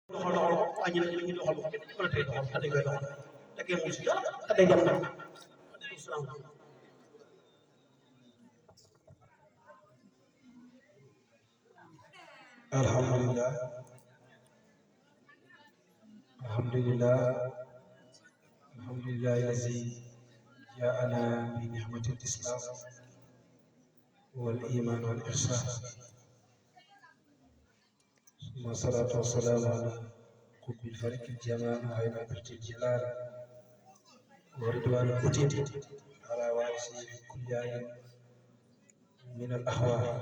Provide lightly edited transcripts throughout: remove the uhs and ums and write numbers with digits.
doxal wàññi nañu ñu doxal ko kenn mën a tey doxal te dañ koy doxal te kenn mu si dara te day dem nag alhamdulillah alhamdulillah alhamdulillah allazi jaana bi ni'mati al-islam wal iman wal ihsan ثم الصلاة والسلام على قطب الفريق الجمال وهيبة الجلال ورضوان الكتب على وارثه في كل آية من الأهوال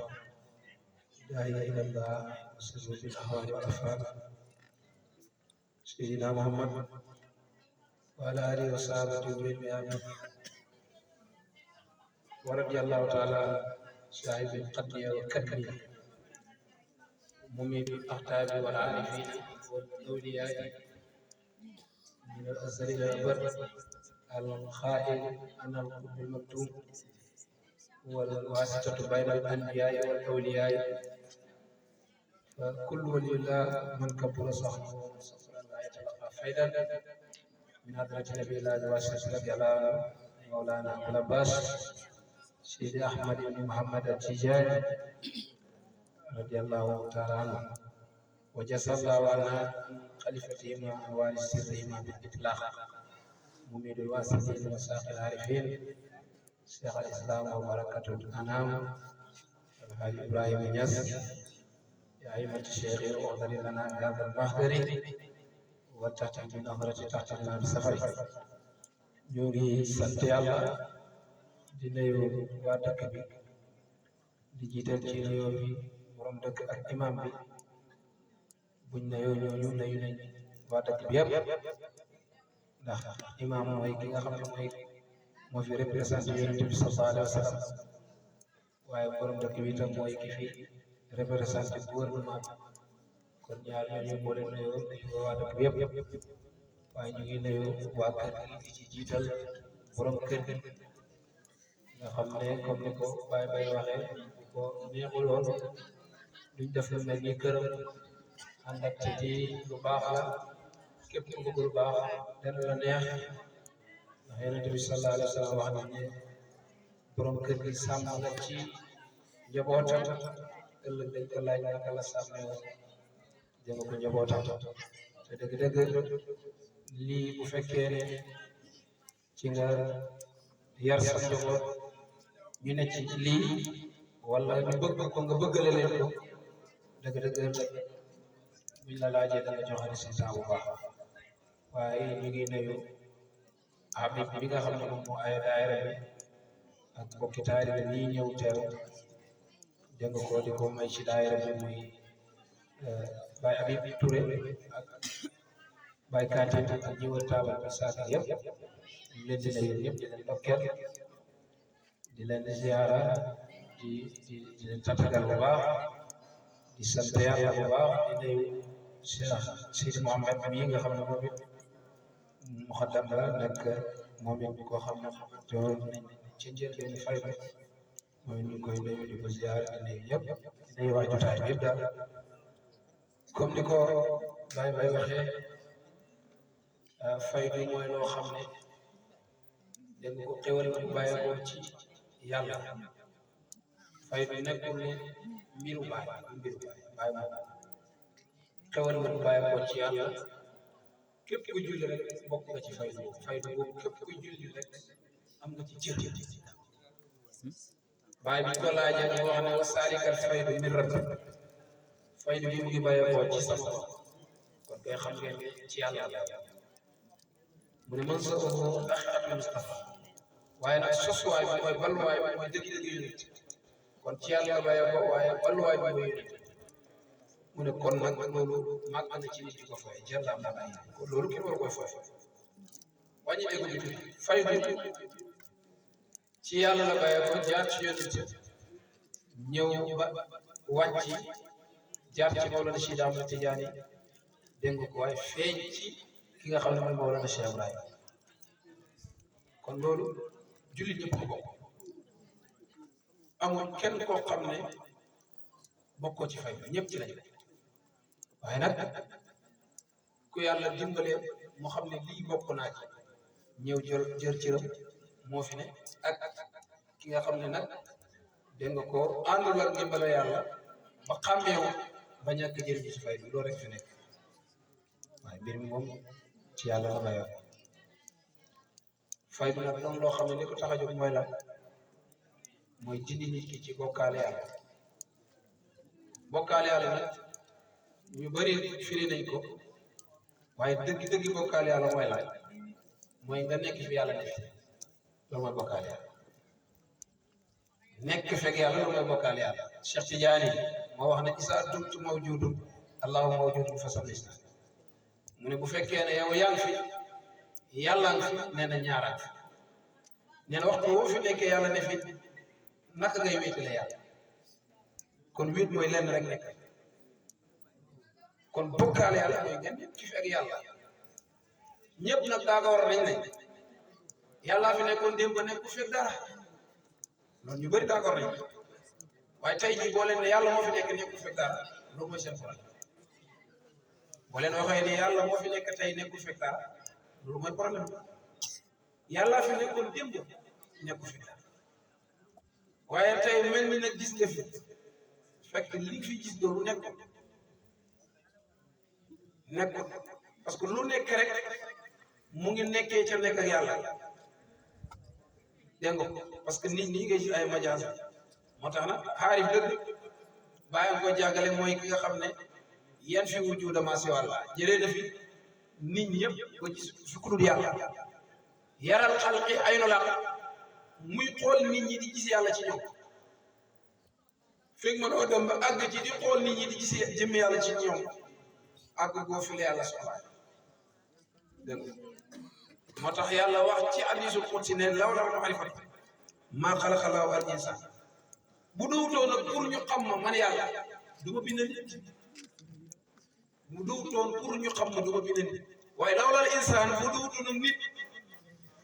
داعية إلى الله وسر بالأهوال والأفعال سيدنا محمد وعلى آله وصحبه والميامين ورضي الله تعالى عن صاحب القدر والكدر مميت الأقطاب والعارفين والأولياء من الأزل إلى الأبد القائل أن القطب المكتوم هو الواسطة بين الأنبياء والأولياء فكل ولي الله من كبر صحبه ومن صفر لا يتلقى فائدة من حضرة نبي الله الواسطة رضي الله عنه مولانا أبو العباس سيدي أحمد بن محمد التجاني رضي الله تعالى عنه وجزى الله عنا خليفتهما ووارث سرهما بالإطلاق مميد الواسطين وساق العارفين شيخ الإسلام وبركة الأنام الحاج إبراهيم نياس يا أئمة الشيخ اغفر لنا هذا المحضر وتحت بنظرة تحت النار سفر ñogi sant yàlla di nuyu waa dëkk bi di jiital ci nuyoo bi borom dëkk ak imam bi buñ nuyoo ñooñu nuyu nañ waa dëkk bi yëpp ndax imam mooy ki nga xam ne moo fi représenté yonent bi sallallahu alayhi wa sallam waaye borom dëkk bi itam mooy ki fi représenté gouvernement bi kon ñaar ñooñu boo leen nuyoo waa dëkk bi yëpp waaye ñu ngi nuyu waa kër gi di ci jiital borom kër gi nga xam ne comme ni ko Baye Baye waxee ko neexul woon duñ def lu mel ni këram ànd ak ci lu baax la képp ku bëgg lu baax dana la neex ndax Yonent bi sallallahu alayhi wa sallam wax na ne borom kër gi sàmm la ci njabootam ëllëg dañ ko laaj naka la sàmmee woon jëm ko njabootam te dëgg-dëgg lii bu fekkee ne ci nga yar sa njaboot ñu ne ci lii wala ñu bëgg ko nga bëggale leen ko dëgg-dëgg buñ la laajee da nga joxe résultat bu baax waaye ñu ngi nuyu Habib bi nga xam ne moom moo ay daayira bi ak mbokki taalibe bi nii ñëw teew jëng ko di ko may ci daayira bi muy Baye Habib Touré ak Baye Katim ak ñi wër taabal bi saaka yëpp ñu leen di nuyu yëpp di leen ndokkeel di leen ziara di leen tatagal bu baax di sant yàlla bu baax di nuyu Cheikh Sidi Mohamed mii nga xam ne moom it muxaddam la nekk moom it koo xam ne joor nañ ci njëlbéenu fay bi mooy ñu koy nuyu di ko ziara di nuyu yëpp di nuyu waa jotaay bi yëpp daal comme ni ko Baye Baye waxee fay bi mooy loo xam ne dégg ko xewal bu bàyyeekoo ci yàlla fay bi nekkul ne mbiru baay baay moom xewal bu bàyyeekoo ci yàlla képp ku julli rek bokk nga ci fay bi boobu képp ku julli rek am nga ci cër baay bi ko laajee mu wax ne wa saalikal faydu min rabbi faydu bi mu ngi bàyyeekoo ci sama kon kay xam ngeen ci yàlla mu ne man sa oo ndax ak Mustafa waaye nag sosuwaay bi mooy balluwaay bi mooy dëgg-dëgg yonent kon ci yàlla bàyyeekoo waaye balluwaay bi mooy yonent mu ne kon nag loolu màgg na ci nit ñi ko fay jël am ay kon loolu kenn war koy fay wàññi dégg bi fay bi ci yàlla la bàyyeekoo jaar ci yonent ñëw ba wàcc jaar ci Mawlana Cheikh Ahmad Tidiane dégg nga ko waaye feeñ ci ki nga xam ne mooy Mawlana Cheikh Ibrahima kon loolu jullit ñëpp ko bokk amul kenn koo xam ne bokkoo ci fay ñëpp ci lañ waaye nag ku yàlla dimbalee mu xam ne lii bokk naa ci ñëw jër cëram moo fi ne ak ki nga xam ne nag dégg nga ko àndul ak dimbale yàlla ba xàmmeewu ba ñàkk jëriñu si fay bi loolu rek fi nekk waaye mbir mi moom ci yàlla la yor fay bi nag doon loo xam ne li ko tax a jóg mooy la mooy dindi nit ki ci bokkaale yàlla bokkaale yàlla nag ñu bëri firi nañ ko waaye dëgg bokkaale yàlla mooy la mooy nga nekk fi yàlla nekk loolu mooy bokkaale yàlla nekk fekk yàlla loolu mooy bokkaale yàlla Cheikh Tidiane moo wax ne isa dumtu mawjudun allahu mawjudun fa sablisna mu ne bu fekkee ne yow yaa ngi fi yàlla nga fi nee na ñaaraat nee na waxtu woo fi nekkee yàlla ne fi naka ngay wéetale yàlla kon wéet mooy lenn rek nekk kon bokkaale yàlla mooy nga nekk fi ak yàlla ñëpp nag daa ko war nañ ne yàllaa fi nekkoon démb ba nekk ku fekk dara loolu ñu bëri daa ko war nañ waaye tey jii boo leen ne yàlla moo fi nekk nekk ku fekk dara loolu mooy seen problème boo leen waxee ne yàlla moo fi nekk tey nekk ku fekk dara loolu mooy problème yàllaa fi nekkoon démb nekk ku fekk dara waaye tey mel ni nag gis nga fi fekk li fi gis doolu nekkul parce que lu nekk rek mu ngi nekkee ca nekk ak yàlla dégg nga parce que nit ñi ngay gis ay majaas moo tax nag xaarif dëgg bàyyi ko jàngale mooy ki nga xam ne yan fi wujuda ma si wàlla jëlee na fi nit ñi yëpp ko gis su ku dul yàlla yaral xalqi ay no la muy xool nit ñi di gis yàlla ci ñoom fekk ma doo dem ba àgg ci di xool nit ñi di gis jëmm yàlla ci ñoom àgg goo fi la yàlla soxlaa dégg nga moo tax yàlla wax ci hadiisul qudsi ne lawla al-ma'rifatu maa xalaqa llaahu al-insaana bu duwutoon nag pour ñu xam ma man yàlla du ma bind nit bu duwutoon pour ñu xam ma du ma bind nit waaye lawla al-insaan bu duwutoon nag nit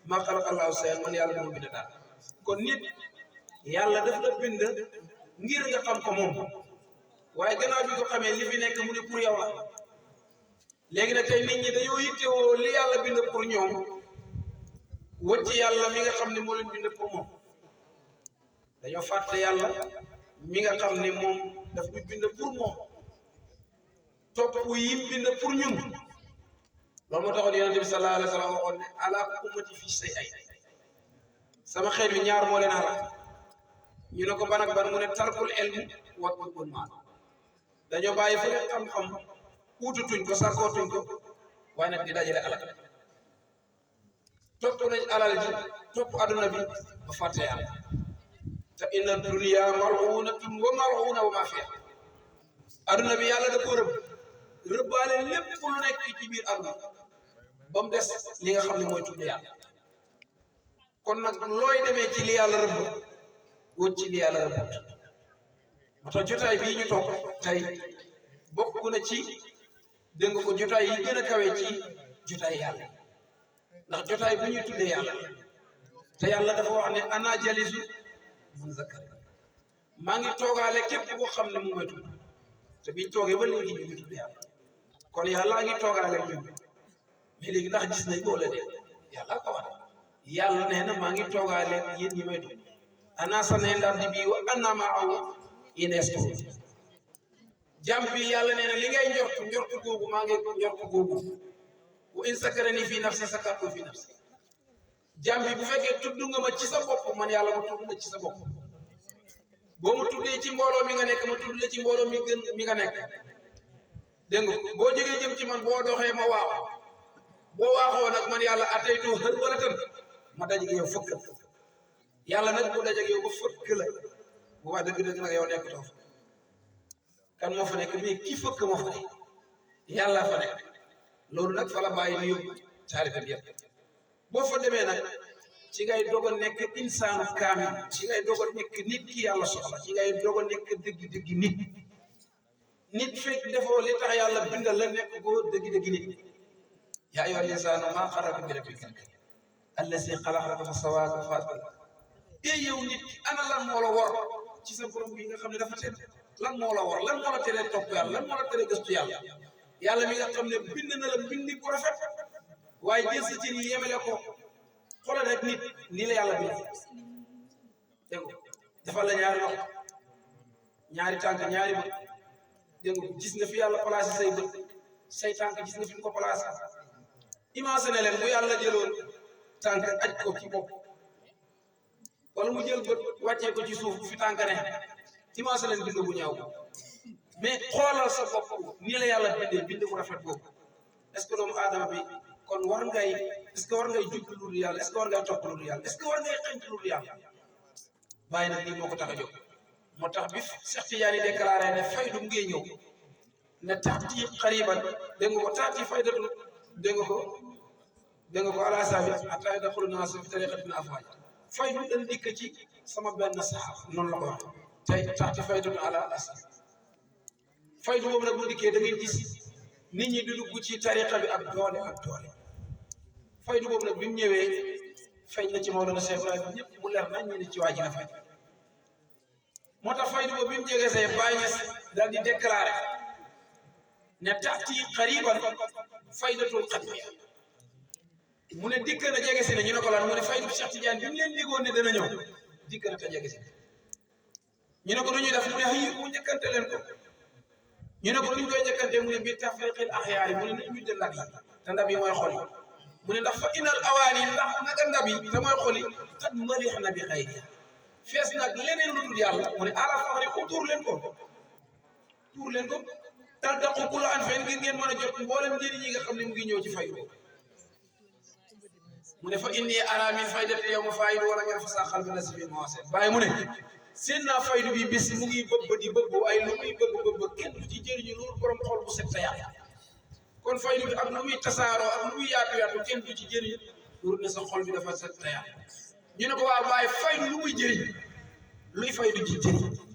maa xalaqa llaahu shay'an man yàlla du ma bind daal kon nit yàlla daf la bind ngir nga xam ko moom waaye gannaaw bi ko xamee li fi nekk mu ne pour yow la léegi nag tey nit ñi dañoo yittewoo li yàlla bind pour ñoom wëcc yàlla mi nga xam ne moo leen bind pour moom dañoo fàtte yàlla mi nga xam ne moom daf ñu bind pour moom topp yim bind pour ñun loolu moo taxoon yonent bi sallallahu alayhi wa sallam waxoon ne ala ummati fi say ay sama xeet bi ñaar moo leen xalaat ñu ne ko ban ak ban mu ne tarkul ilmi wa turbul maal dañoo bàyyi fa xam-xam uututuñ ko sàkkootuñ ko waaye nag di dajale alal topp nañ alal ji topp aduna bi ba fàtte yàlla te inna dunya mal'unatun wa mal'una wa ma fiha aduna bi yàlla da ko rëbbaale lépp lu nekk ci biir aduna ba mu des li nga xam ne mooy tudd yàlla kon nag looy demee ci li yàlla rëbb wut ci li yàlla rëbb moo tax jotaay bii ñu toog tey bokk na ci dégg nga ko jotaay yi gën a kawe ci jotaay yàlla ndax jotaay bu ñuy tuddee yàlla te yàlla dafa wax ne ana jalisu man zakkar maa ngi toogaale képp koo xam ne mu may tudd te biñ toogee ba léegi ñu ngi tudd yàlla kon yàlla ngi toogaale ñun mais léegi ndax gis nañ boole de yàlla ko wax yàlla nee na maa ngi toogaale yéen ñi may tudd ana sa ne ndam di bii wa ana ma aw inesto jàmm bi yàlla nee na li ngay njortu googu maa ngi njortu googu wa in sakarani fii nafsi sakartu fii nafsi jàmm bi bu fekkee tudd nga ma ci sa bopp man yàlla ma tudd la ci sa bopp boo ma tuddee ci mbooloo mi nga nekk ma tudd la ci mbooloo mi gën mi nga nekk dégg nga boo jógee jëm ci man boo doxee ma waaw boo waaxoo nag man yàlla ataytu hër wala tën ma dajeeg yow fëkk yàlla nag bu dajeeg yow ba fëkk la bu wax dëgg-dëgg nag yow nekk too kan moo fa nekk mais ki fëkk moo fa nekk yàlla fa nekk loolu nag fa la bàyyi ni yóbbu taalibe bi yëpp boo fa demee nag ci ngay doog a nekk insaanu kaamil ci ngay doog a nekk nit ki yàlla soxla ci ngay doog a nekk dëgg-dëgg nit fekk defoo li tax yàlla bindal la nekk ko dëgg-dëgg nit yaa ayyuhal insaanu maa xarraka bi rabbikal kariim allazi xalaqaka fa sawaaka fa adalaka yow nit ki ana lan moo la war ci sa borom bi nga xam ne dafa teel lan moo la war lan moo la teree topp yàlla lan moo la teree gëstu yàlla yàlla mi nga xam ne bind na la bindi bu rafet waaye jël sa cër yi yemele ko xoolal rek nit nii la yàlla bind dégg nga defal la ñaari loxo ñaari tànk ñaari bët dégg nga gis nga fi yàlla placé say bët say tànk gis nga fi mu ko placé imagine leen bu yàlla jëloon tànk aj ko ci bopp wala mu jël bët wàccee ko ci suuf fi tànk ne imagine leen bind bu ñaaw mais xoolal sa bopp nii la yàlla bindee bind bu rafet boobu est-ce que doomu aadama bi kon war ngay est-ce que war ngay jub lu dul yàlla est-ce que war ngay topp lu dul yàlla est-ce que war ngay xënc lu dul yàlla bàyyi nag lii moo ko tax a jóg moo tax bi Cheikh Tidiane déclaré ne faydu mu ngi ñëw ne taati xariban dégg nga ko taati faydatu dégg nga ko ala sabi hatta yadxulu naas fi tariqatin afwaaj faydu dañ dikk ci sama benn saxaab noonu la ko wax tey taati faydatu ala asab faydu boobu nag bu dikkee da ngay gis nit ñi di dugg ci tariqa bi ak doole faydu boobu nag bi mu ñëwee feeñ na ci Mawlana Cheikh Ibrahima ñëpp mu leer nañ ñu ne ci waa ji la fay moo tax faydu boobu bi mu jege see Baay Ñas daal di déclaré ne taati xariban faydatul xatmiya mu ne dikk na jege si ne ñu ne ko lan mu ne faydu Cheikh Tidiane bi mu leen digoon ne dana ñëw dikk na te jege si ñu ne ko du ñuy def mu ne xëy mu njëkkante leen ko ñu ne ko duñ koy njëkkante mu ne bi tafriqil axyaar yi mu ne nañ ñu de ndab yi te ndab yi mooy xol yi mu ne ndax fa inal awaani ndax naka ndab yi te mooy xol yi xat malix na bi xayri fees nag leneen lu dul yàlla mu ne ala faxri ko tuur leen ko tal daqu ku la an fen ngir ngeen mën a jot mboolem njëriñ yi nga xam ne mu ngi ñëw ci faydu mu ne fa inni ara min faydati yow ma faydu wala ngeen fa saxal bi nasibi mosen bàyyi mu ne seen naa faydu bi bis mu ngi bëgg di bëgg ay lu muy bëgg kenn du ci jëriñu loolu borom xol bu set ta yàlla kon faydu bi ak lu muy tasaaroo ak lu muy yaatu kenn du ci jëriñu loolu ne sa xol bi dafa set ta yàlla ñu ne ko waa bàyyi faydu lu muy jëriñ luy faydu ji jëriñ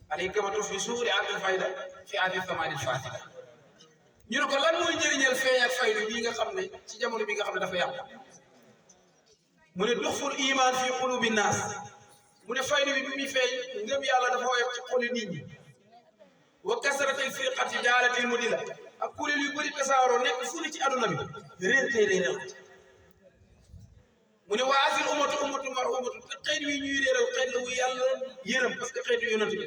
aleykamatu fi suuri adil fayda fi adil samanil fatida ñu ne ko lan mooy njëriñal feeñ ak faydu bii nga xam ne ci jamono bi nga xam ne dafa yàqu mu ne duxful iman fi qulubi naas mu ne faydu bi muy feeñ ngëm yàlla dafa woyof ci xoli nit ñi wa kasratil firqati jaalatil mudila ak kuréel yu bëri tasaaroo nekk fu ne ci aduna bi réer tey réeral mu ne waa asil ummatu marhumatu te xeet wi ñuy réeral xeet la wu yàlla yërëm parce que xeetu yonent bi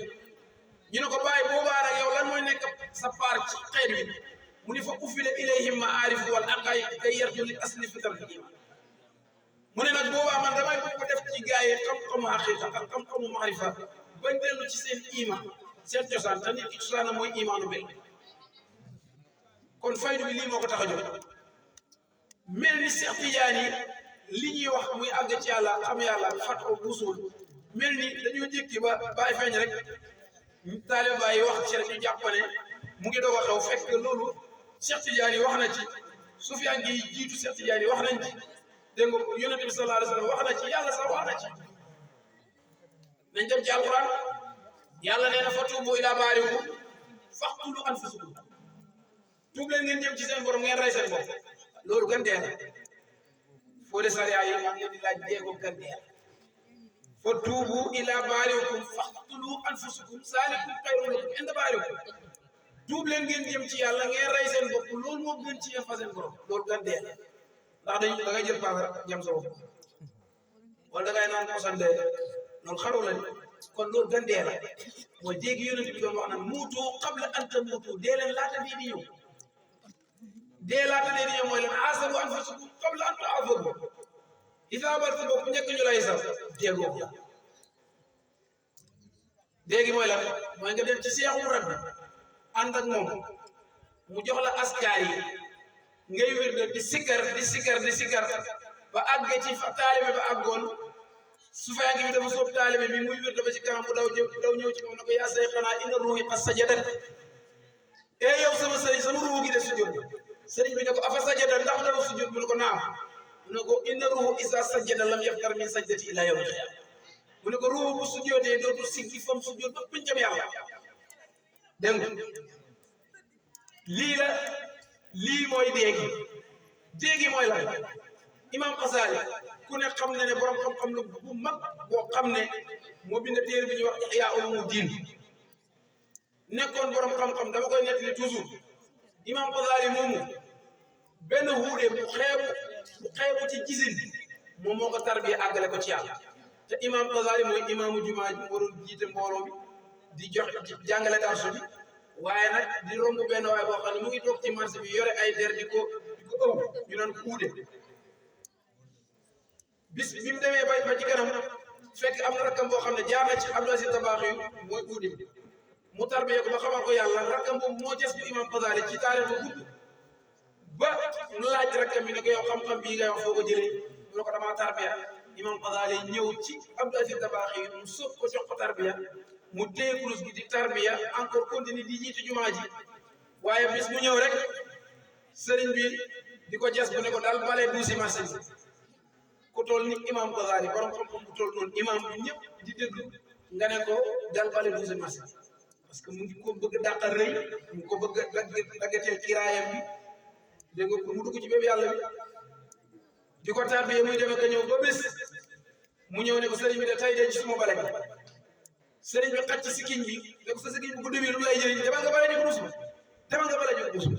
ñu ne ko bàyyi boobaa nag yow lan mooy nekk sa part ci xeet wi mu ne fa ufila ilayhim maarif wal aqaid kay yarju li asli fitar iman mu ne nag boobaa man damay bëgg ko def ci gaa yi xam-xamu xaqiqa ak xam-xamu maarifa bañ dellu ci seen iman seen cosaan te nit ki cosaanam mooy imaanu bel kon faydu bi lii moo ko tax a jóg mel ni Cheikh Tidiane li ñuy wax muy àgg ci yàlla xam yàlla fatxu busul mel ni dañoo jékki ba bàyyi feeñ rek taalibe Baay wax ci rek ñu jàpp ne mu ngi doog a xew fekk loolu Cheikh Tidiane wax na ci Sufyaan gi jiitu Cheikh Tidiane wax nañ ci dégg nga yonent bi sallallahu alayhi wa sallam wax na ci yàlla sax wax na ci nañ dem ci alquran yàlla nee na fa tuubu ilaa baarikum faqtulu anfusakum tuub leen ngeen jëm ci seen borom ngeen rey seen bopp loolu gën dee la foo de sariya yi maa ngi leen di laaj jéego gën dee la fa tuubu ilaa baarikum faqtulu anfusakum zaalikum xayrun lakum inda baarikum tuub leen ngeen jëm ci yàlla ngeen rey seen bopp loolu moo gën ci yéen fa seen borom loolu gën dee la ndax da ngay jël paaka jam sa bopp wala da ngay naan posande loolu xaru la kon loolu gën dee la mooy dégg yonent bi doon wax naan muutu qabla an tamuutu dee leen laata dee di ñëw dee laata dee di ñëw mooy leen aasabu anfusakum qabla an tu'azzabu isaabal sa bopp njëkk ñu lay sax déggoo déegi mooy lan mooy nga dem ci seexu rabbi ànd ak moom mu jox la askar yi ngay wér di sikkar ba àgg ci fa taalibe ba àggoon su faa ngi dafa soob taalibe bi muy wér dafa ci kanam bu daw ñëw ci moom ne ko yaa sayxanaa inna ruuhi qad sajadat yow sama sëriñ sama ruuhu gi de sujjóot sëriñ bi ne ko afa sajada ndax dafa sujjóot mu ne ko naam mu ne ko inna ruuhu isa sajada lam yaftar min sajdati ila yawmil qiyaama mu ne ko ruuhu bu sujjóotee dootul siggi fam sujjóot ba pëncam yàlla dégg nga lii mooy déegi mooy lan imam Xasaali ku ne xam ne borom xam-xam lu bu mag boo xam ne moo bind téere bi ñuy wax Ihyaa Ulumuddin nekkoon borom xam-xam dama koy nettali toujours imam Ghazali moomu benn wuude bu xeebu ci gisin moom moo ko tarbiya àggale ko ci yàlla te imam Ghazali mooy imaamu jumaa ji waroon jiite mbooloo bi di jox jàngale darsu bi waaye nag di romb benn waay boo xam ne mu ngi toog ci marché bi yore ay der di ko ëw ñu naan ko uude bis bi mu demee ba ci kanam fekk am na rakkam boo xam ne jaar na ci Abdou Aziz Dabakh yi mooy uude bi mu tarbiya ko ba xamal ko yàlla rakkam boobu moo jes bu imam Ghazali ci taarix ba gudd ba mu laaj rakkam bi ne ko yow xam-xam bii ngay wax foo ko jëlee mu ne ko damaa tarbiya imam Ghazali ñëw ci Abdou Aziz Dabakh yi mu sóob ko jox ko tarbiya mu téye kurus gi di tarbiya encore continue di jiitu jumaa ji waaye bis mu ñëw rek sëriñ bi di ko jes bu ne ko dal bale duusi marché bi ku toll ni imam Ghazali borom xam-xam ku toll noonu imam bi ñëpp di déglu nga ne ko dal bale duusi marché parce que mu ngi ko bëgg dàqal rëy mu ngi ko bëgg daggateel kiraayam bi dégg nga ko mu dugg ci bépp yàlla bi di ko tarbiya muy demee ko ñëw ba bés mu ñëw ne ko sëriñ bi de tey de ci suma bale bi sëriñ bi xaj ci sikkiñ bi ne ko sa sikkiñ bu gudd bi lu lay jëriñ demal nga bale ji ko duus bi demal nga bale ji ko duus bi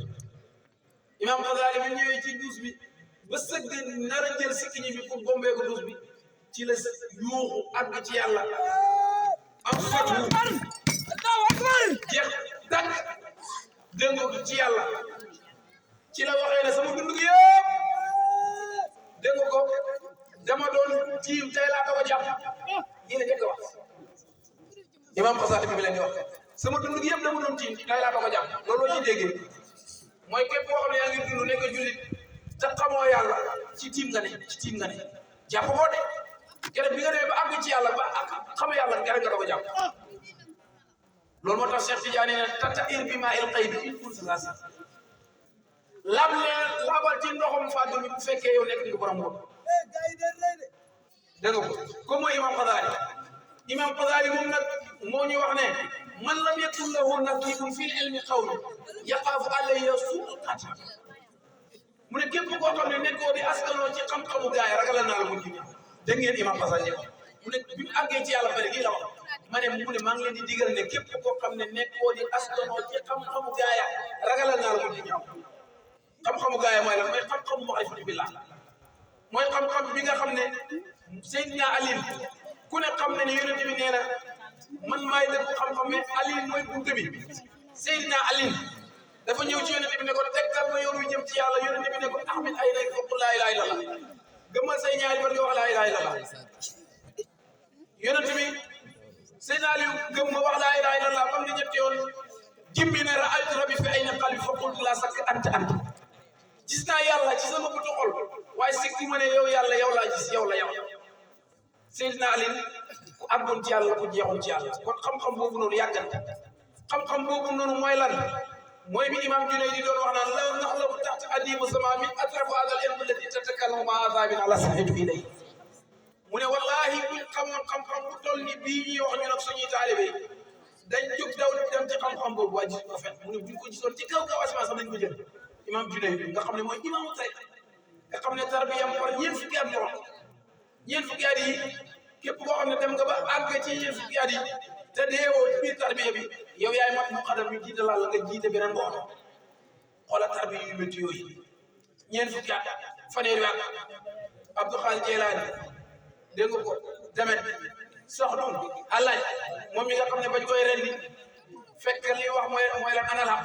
imam Ghazali bi ñëwee ci duus bi ba sëgg nar a jël sikkiñ bi pour bombee ko duus bi ci la yuuxu àgg ci yàlla am fatu jeex tàkk dégg nga ci yàlla ci la waxee ne sama dund gi yëpp dégg nga ko dama doon tiim tey laa ko jàpp lii la njëkk a wax imam Ghazali bi leen di wax sama dund gi yëpp dama doon tiim tey laa ko jàpp loolu la ñuy déggee mooy képp koo xam ne yaa ngi dund nekk jullit te xamoo yàlla ci tiim nga ne jàpp boo de keroog bi nga demee ba àgg ci yàlla ba xamu yàlla keroog nga doog a jàpp loolu moo tax Cheikh Tidiane ne tatahir bi maa il qaybi in kunta laasi labal ci ndoxam fàddu mi bu fekkee yow nekk nga borom woon dégg nga ko comme mooy imam Ghazali moom nag moo ñu wax ne man lam yakun lahu nasibun fil ilmi qawli yaqaafu alayhi suu'ul xatima mu ne képp koo xam ne nekkoo di askanoo ci xam-xamu gaay yi ragal naa la ko jiw dégg ngeen imam Ghazali mu ne bi mu àggee ci yàlla bëri lii la wax ma ne mu ne maa ngi leen di digal ne képp koo xam ne nekkoo di askanoo ci xam-xamu gaay yi ragal naa la ko jiw xam-xamu gaay yi mooy lan mooy xam-xamu maarifatu billah mooy xam-xam bi nga xam ne Seydina Ali ku ne xam ne ne yonent bi nee na man maay dëgg xam-xam ne Ali mooy buntu bi Seydina Ali dafa ñëw ci yonent bi ne ko tegtal ma yoon wi jëm ci yàlla yonent bi ne ko ahmid ay rek fokk laa ilaaha illallah gëmmal say ñaari bët nga wax laa ilaaha illallah yonent bi Seydina Ali gëm ma wax laa ilaaha illallah bam di ñetti yoon jimmi ne ra'aytu rabbi fi ayni qalbi fa qultu laa sakka anta gis naa yàlla ci sama bëtu xol waaye sikki ma ne yow yàlla yow laa gis yow la yow Seydina Ali ku àggoon ci yàlla ku jeexoon ci yàlla kon xam-xam boobu noonu yàggante xam-xam boobu noonu mooy lan mooy bi imam Junayd di doon wax naan law naxlamu taxta adimu sama min atrafu hadal ilm allati tatakallamu ma azabin ala sahibi ilay mu ne wallahi buñ xamoon xam-xam bu toll ni bii ñuy wax ñu nag suñuy taalibe dañ jóg daw dem ci xam-xam boobu waa gis ko fet mu ne buñ ko gisoon ci kaw asamaan sax nañ ko jël imam Junayd nga xam ne mooy imam tey nga xam ne tarbiyam par ñeent fukki at wax ñeent fukki at yi képp koo xam ne dem nga ba àgg ci ñeent fukki at yi te deewoo ci biir tarbiya bi yow yaay mat mu xadam ñu jiite la nga jiite beneen mbooloo xoolal tarbiya yu métti yooyu ñeent fukki at fanweeri at Abdou Khadir Jeylaani dégg nga ko demet soxna Allah moom mi nga xam ne bañ koy rendi fekk li wax mooy lan ana la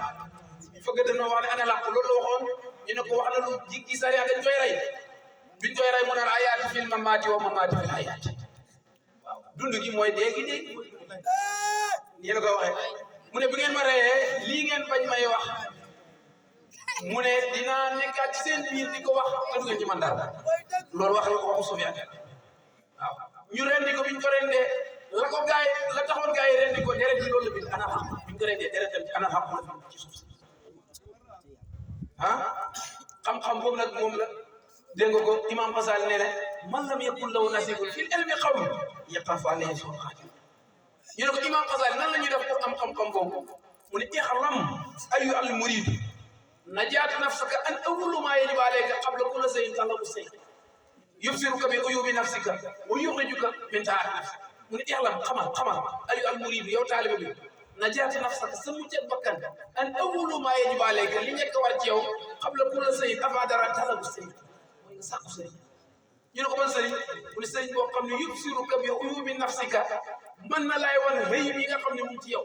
fëgg dañoo wax ne ana la loolu la waxoon ñu ne ko wax na lu jiggi sariya dañ koy rey biñ koy rey mu naan ayaati fil mamaati wa mamaati fil hayaati waaw dund gi mooy déegi nii la ko waxee mu ne bu ngeen ma reyee lii ngeen bañ may wax mu ne dinaa nekkaat ci seen biir di ko wax te du ngeen ci man dara loolu wax la ko waxu Sufyaan waaw ñu rendi ko biñ ko rendee la ko gaay la taxoon gaay rendi ko deret ji loolu la bind ana xam biñ ko rendee deretam ci ana xam ci suuf si xam-xam boobu nag moom la dégg nga ko imam Ghazali nee na man lam yakun lahu nasibun fil ilmi qawli yaqafu alayhi suu'ul xaatima ñu ne ko imam Ghazali nan la ñuy def pour am xam-xam boobu mu ne ixlam ayyuha al murid najaat nafsaka an awwalu ma yajibu alayka qabla kulli shay'in talabu shay'in yubsiruka bi uyubi nafsika wa yukhrijuka min ta'ati nafsika mu ne ixlam xamal ayyuha al murid yow taalibe bi najaati nafsaka sa mucc bakkan an awwalu maa yajibu alayka li nekk war ci yow qabla kulli shay'in avant dara talabu sëriñ mooy nga sàkku sëriñ ñu ne ko ban sëriñ mu ne sëriñ boo xam ne yubsiruka bi uyubi nafsika mën na laay wan rëy bi nga xam ne mu ci yow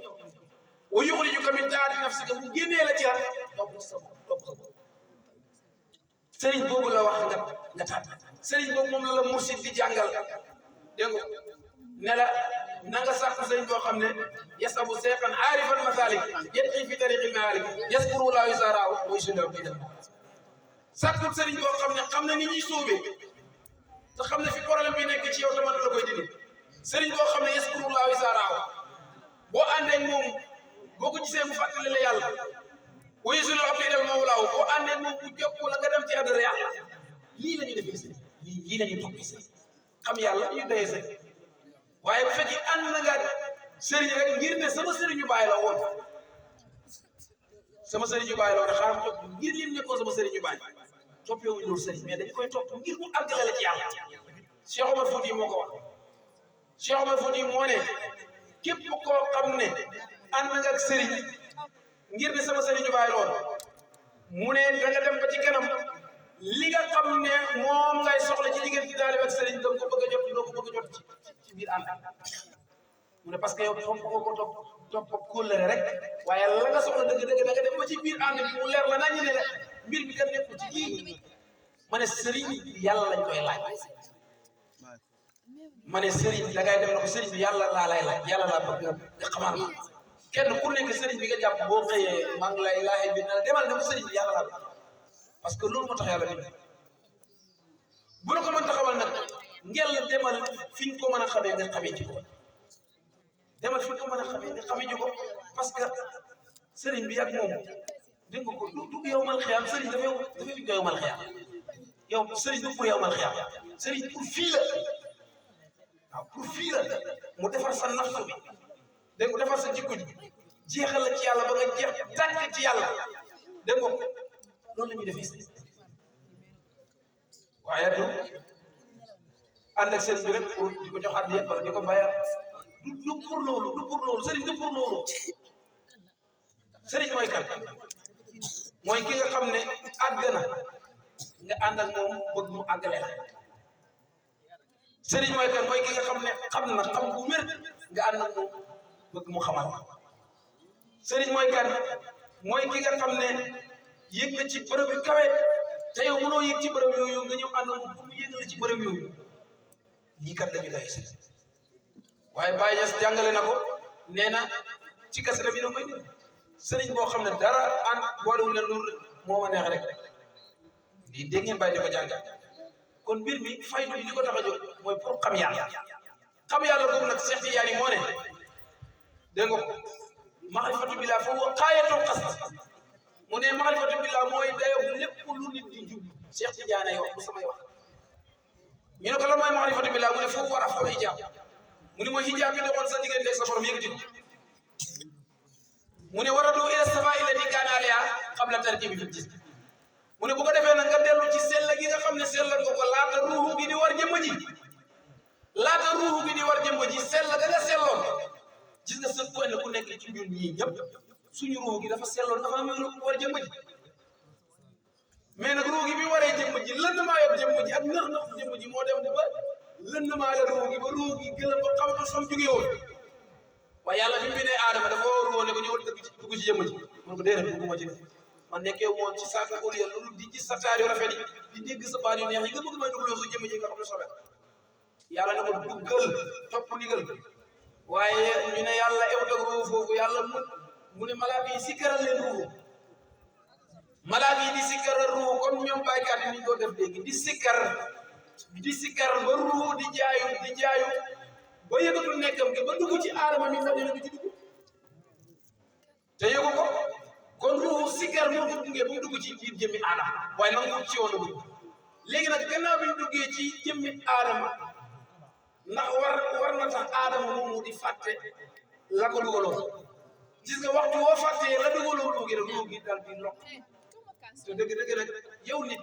wa yuxrijuka min taati nafsika mu génnee la ci la topp sa bopp sëriñ boobu la wax nga taat sëriñ boobu moom la mursid di jàngal dégg nga ne la na nga sàkku sëriñ boo xam ne yasabu seeqan aarifan masalik yetqi fi tariqi maalik yaskuru laa yusaraaw mooy sundaw bi dem sàkku sëriñ boo xam ne xam na ni ñuy suubee te xam ne fi problème bi nekk ci yow tamit la koy dindi sëriñ boo xam ne yaskuru laa yusaraaw boo àndee moom boo ko gisee mu fàttali la yàlla wuyu si loo xam ne def mawlaaw boo àndee moom bu jokku la nga dem ci àdduna yàlla lii la ñu defee sëriñ lii la ñu toppee sëriñ xam yàlla ñu doyee sëriñ waaye bu fekkee ànd na nga sëriñ rek ngir ne sama sëriñu baay la woon sama sëriñu baay la woon xaaral topp ngir lim nekkoon sama sëriñu baay toppee wuñ loolu sëriñ mais dañ koy topp ngir mu àggale la ci yàlla Cheikh Omar Fouti moo ko wax Cheikh Omar Fouti moo ne képp koo xam ne ànd nga ak sëriñ ngir ne sama sëriñu baay la woon mu ne da nga dem ba ci kanam li nga xam ne moom ngay soxla ci diggante taalibe ak sëriñ da nga ko bëgg a jot doo ko bëgg a jot ci biir ànd mu ne parce que yow topp kóllëre rek waaye la nga soxla dëgg-dëgg da nga dem ba ci biir ànd bi mu leer la nañu ne la mbir bi kat nekkul ci kii ma ne sëriñ yàlla lañ koy laaj ma ne sëriñ da ngay dem na ko sëriñ bi yàlla laa lay laaj yàlla laa bëgg nga xamal ma kenn ku nekk sëriñ bi nga jàpp boo xëyee maa ngi lay laaxee bi ne la demal ne ko sëriñ bi yàlla laa bëgg parce que loolu moo tax yàlla bind bu la ko mën taxawal nag ngel demal fi ñu ko mën a xamee nga xamee ci ko demal fi ñu ko mën a xamee nga xamee ci ko parce que sëriñ bi ak moom dégg nga ko du yow mal xiyaam sëriñ dafa yow mal xiyaam yow sëriñ du pour yow mal xiyaam sëriñ pour fii la waaw pour fii la mu defar sa nafsu bi dégg nga defar sa jikko ji jeexal la ci yàlla ba nga jeex tànk ci yàlla dégg nga loolu la ñuy defee waaye du ànd ak seen bi rek pour di ko jox addiya wala di ko bayal du pour loolu sëriñ du pour loolu sëriñ mooy kan mooy ki nga xam ne àgg na nga ànd ak moom bëgg mu àggale la sëriñ mooy kan mooy ki nga xam ne xam na xam bu wér nga ànd ak moom bëgg mu xamal sëriñ mooy kan mooy ki nga xam ne yëg na ci bërëb yu kawe te yow mënoo yëg ci bërëb yooyu nga ñëw ànd moom pour mu yëg la ci bërëb yooyu lii kat la ñu doy sëriñ waaye Baye Niass jàngale na ko nee na ci kasara bi da koy dégg sëriñ boo xam ne dara ànd boolewul leen loolu moo ma neex rek lii dégg ngeen bàyyi di ko jàngal kon mbir mi faydu li ko tax a jóg mooy pour xam yàlla boobu nag Cheikh Tidiane moo ne dégg nga ko maarifatu billah foofu xaayatul qasd mu ne maarifatu billah mooy dayoo lépp lu nit di jub Cheikh Tidiane ay wax bu samay wax ñu ne ko lan mooy maarifatu billah mu ne foofu war a foo hijaab mu ne mooy hijaab bi doxoon sa diggante ak sa borom yëkkati ko mu ne waradu ila samaa illati kaana alayha qabla tarkibi fil jism mu ne bu ko defee nag nga dellu ci sell gi nga xam ne sellal nga ko laata ruuxu gi di war jëmm ji sell ga nga selloon gis nga sën koy ne ku nekk ci ñun ñii ñëpp suñu ruuxu gi dafa selloon dafa am war jëmm ji mais nag ruuxu gi bi waree jëmm ji lënd maa yor jëmm ji ak nëx jëmm ji moo dem ba lënd maa la ruuxu gi ba ruuxu gi gëlëm ba xam som jógee woon waaye yàlla bi mu bindee aadama dafa ruuxu ne ko ñëwal dugg ci jëmm ji mun ko déedéet dugguma ci man nekkee woon ci saako au lieu loolu di gis sa taar yu rafet yi di dégg sa baat yu neex yi nga bëgg may dugaloo sa jëmm ji nga xam ne sobe yàlla ne ko duggal topp ndigal waaye ñu ne yàlla ew tag ruuxu foofu yàlla mu ne malaaka yi sikkaral leen ruuxu malaaka yi di sikkaral ruuxu comme ñoom baykat yi ni ñu ko def léegi di sikkar ba ruuxu di jaayu ba yëgatul nekkam ke ba dugg ci aadama mi ndax dina du ci dugg te yëgu ko kon ruuxu sikkar moo ko duggee ba mu dugg ci biir jëmmi aadama waaye nangu ci woon dugg léegi nag gannaaw bi ñu duggee ci jëmmi aadama ndax war na tax aadama moomu di fàtte la ko dugaloon gis nga waxtu woo fàttee la dugaloon ruugi rek ruugi dal di lokk te dëgg nag yow nit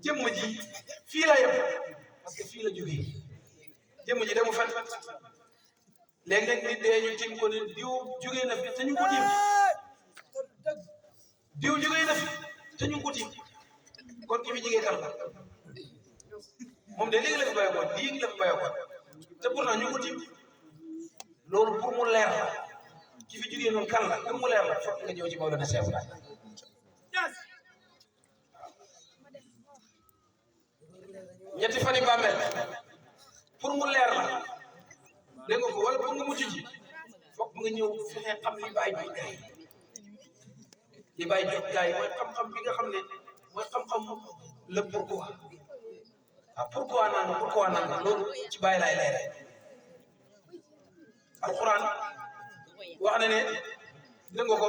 jëmm ji fii la yem parce que fii la jógee jëmm ji demu fen léeg-léeg nit dee ñu tim ko ne diw jógee na fi te ñu ko tim diw jógee na fi te ñu ko tim kon ki fi jógee kan la moom de léegi la fi bàyyi ko léegi la fi bàyyi ko te pourtant ñu ko tim loolu pour mu leer la ki fi jógee noonu kan la pour mu leer la foog nga ñëw ci Mawlana Cheikh Ibrahima ñetti fan yi bàmmeel pour mu leer la dégg nga ko wala pour nga mucc ci foog nga ñëw fexe xam li bàyyi jot gaay li bàyyi jot gaay mooy xam-xam bi nga xam ne mooy xam-xam le pourquoi ah pourquoi naan loolu ci bàyyi laay lay rek alquran wax na ne dégg nga ko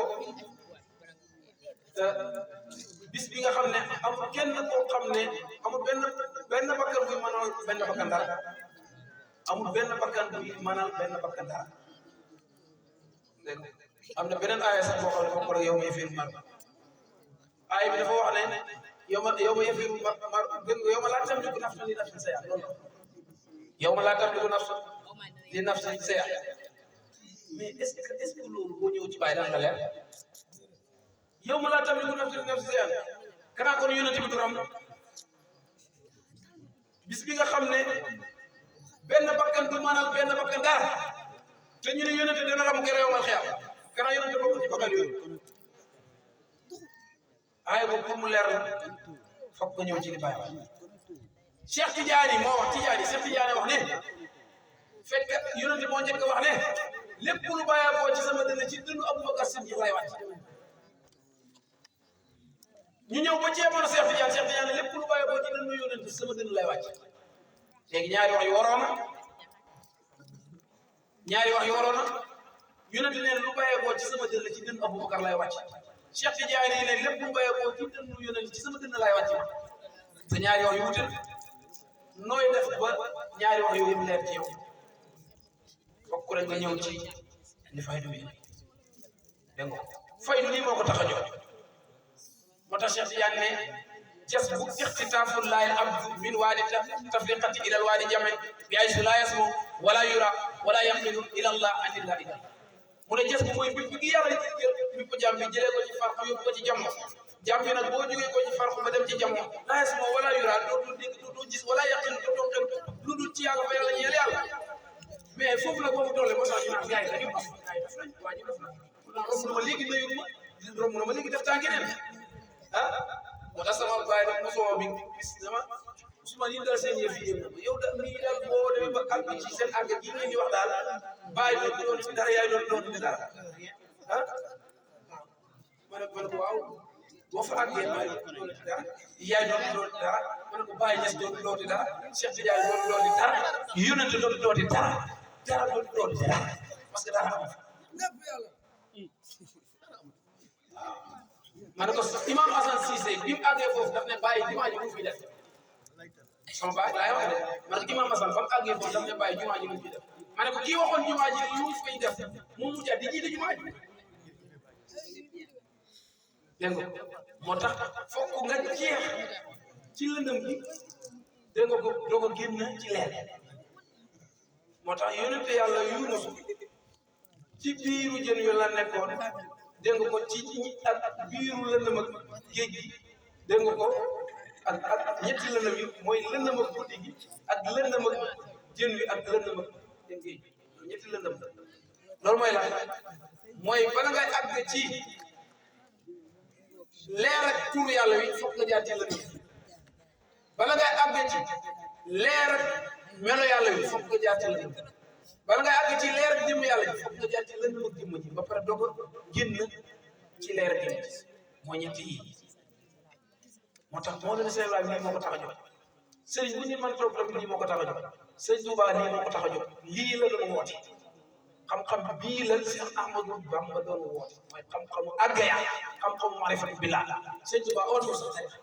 bis bi nga xam ne amul kenn koo xam ne amul benn bakkan buy mënal benn bakkan dara amul benn bakkan buy mënal benn bakkan dara dégg am na beneen aaya sax boo xam ne bokkul ak yow ma yëfiru mar aaya bi dafa wax ne yow ma yëfiru mar yow ma laa tamliku nafsun li nafsin shay'an loolu yow ma laa tamliku nafsun li nafsin shay'an mais est-ce que loolu boo ñëw ci bàyyi daan nga leer yow ma laa tamliku nafsun li nafsin shay'an kanaa kon yonent bi turam bis bi nga xam ne benn bakkan du mënal benn bakkan dara te ñu ne yonent dina ram gërëm yow mal xiyam kanaa yonent bokk ci bakkan yooyu ay boobu pour mu leer la foog nga ñëw ci li bàyyi Cheikh Tidiane moo wax Cheikh Tidiane wax ne fekk yonent moo njëkk wax ne lépp lu bàyyi boo ci sama dënn ci dënnu Aboubacar Siddiq lay wàcc ñu ñëw ba ci jamono Cheikh Tidiane lépp lu bàyyi boo ci dënnu yonent ci sama dënn lay wàcc léegi ñaari wax yu waroon na yonent ne lu bàyyi boo ci sama dënn ci dënnu Aboubacar lay wàcc Cheikh Tidiane ne lépp lu bàyyi boo ci dënnu yonent ci sama dënn lay wàcc te ñaari wax yu wute nooy def ba ñaari wax yooyu yëpp leer ci yow fokk rek nga ñëw ci li faydu bi dégg nga faydu lii moo ko tax a jóg moo tax Cheikh Tidiane ne jas bu ixtitaafu laay abdu min waadi tafriqati ila al waadi jame bi ay su laa yasmu wala yura wala yaqilu ila allah anillah ila mu ne jas bu mooy bi gi yàlla bi ko jàmm bi jëlee ko ci farq yóbbu ko ci jàmm jàmm bi nag boo jógee ko ci farq ba dem ci jàmm laa yasmu wala yura doo dégg doo gis wala yaqilu doo xel lu dul ci yàlla fa yàlla ñeel yàlla mais foofu la boobu doole moo tax ñu naan gars yi dañuy def nañ waa ji def na romb na ma léegi nuyu ma romb na ma léegi def taa geneen moo tax sama baay nag mosoo bi gis dama suma yi dal seen yëf yi yow da nii daal boo demee ba àgg ci seen àgg gi ngeen di wax daal baay doon ci dara yaay doon ci dara ma ne ko waaw boo fa àggee baay doon ci dara yaay doon ci dara ma ne ko baay ñes doon ci dara Cheikh Tidiane doon ci dara yonent doon ci dara doon ci dara parce que dara amul ma ne ko imam Assane Cissé bi mu àggee foofu daf ne bàyyi jumaa ji mu fi def sama baay laay wax de ma ne ko imam Assane ba mu àggee foofu daf ne bàyyi jumaa ji mu fi def ma ne ko kii waxoon jumaa ji lu mu fay def mu mujj a di jiite jumaa ji dégg nga moo tax fokk nga jeex ci lëndëm bi dégg nga ko doo ko génn ci leer moo tax yonente yàlla Yunus ci biiru jën yu la nekkoon dégg nga ko ci ak biiru lëndëm ak géej gi dégg nga ko ak ñetti lëndëm yi mooy lëndëm ak guddi gi ak lëndëm ak jën wi ak lëndëm ak géej gi ñetti lëndëm loolu mooy la mooy bala ngay àgg ci leer ak tuuru yàlla wi foog nga jaar ci lëndëm bala ngay àgg ci leer ak melo yàlla wi foog nga jaar ci lëndëm bala ngay àgg ci leer ak jëmm yàlla ji foog nga jaar ci lëndëm ak jëmm ji ba pare doog a génn ci leer ak jëmm ji mooy ñetti yi moo tax moo leen seetlu lii moo ko tax a jóg sëriñ bu ñu mën problème lii moo ko tax a jóg sëriñ Tuubaa lii moo ko tax a jóg lii la doon woote xam-xam bii la Cheikh Ahmadou Bamba doon woote mooy xam-xamu àggaya xam-xamu maarifatu billah sëriñ Tuubaa ooto sax tarixa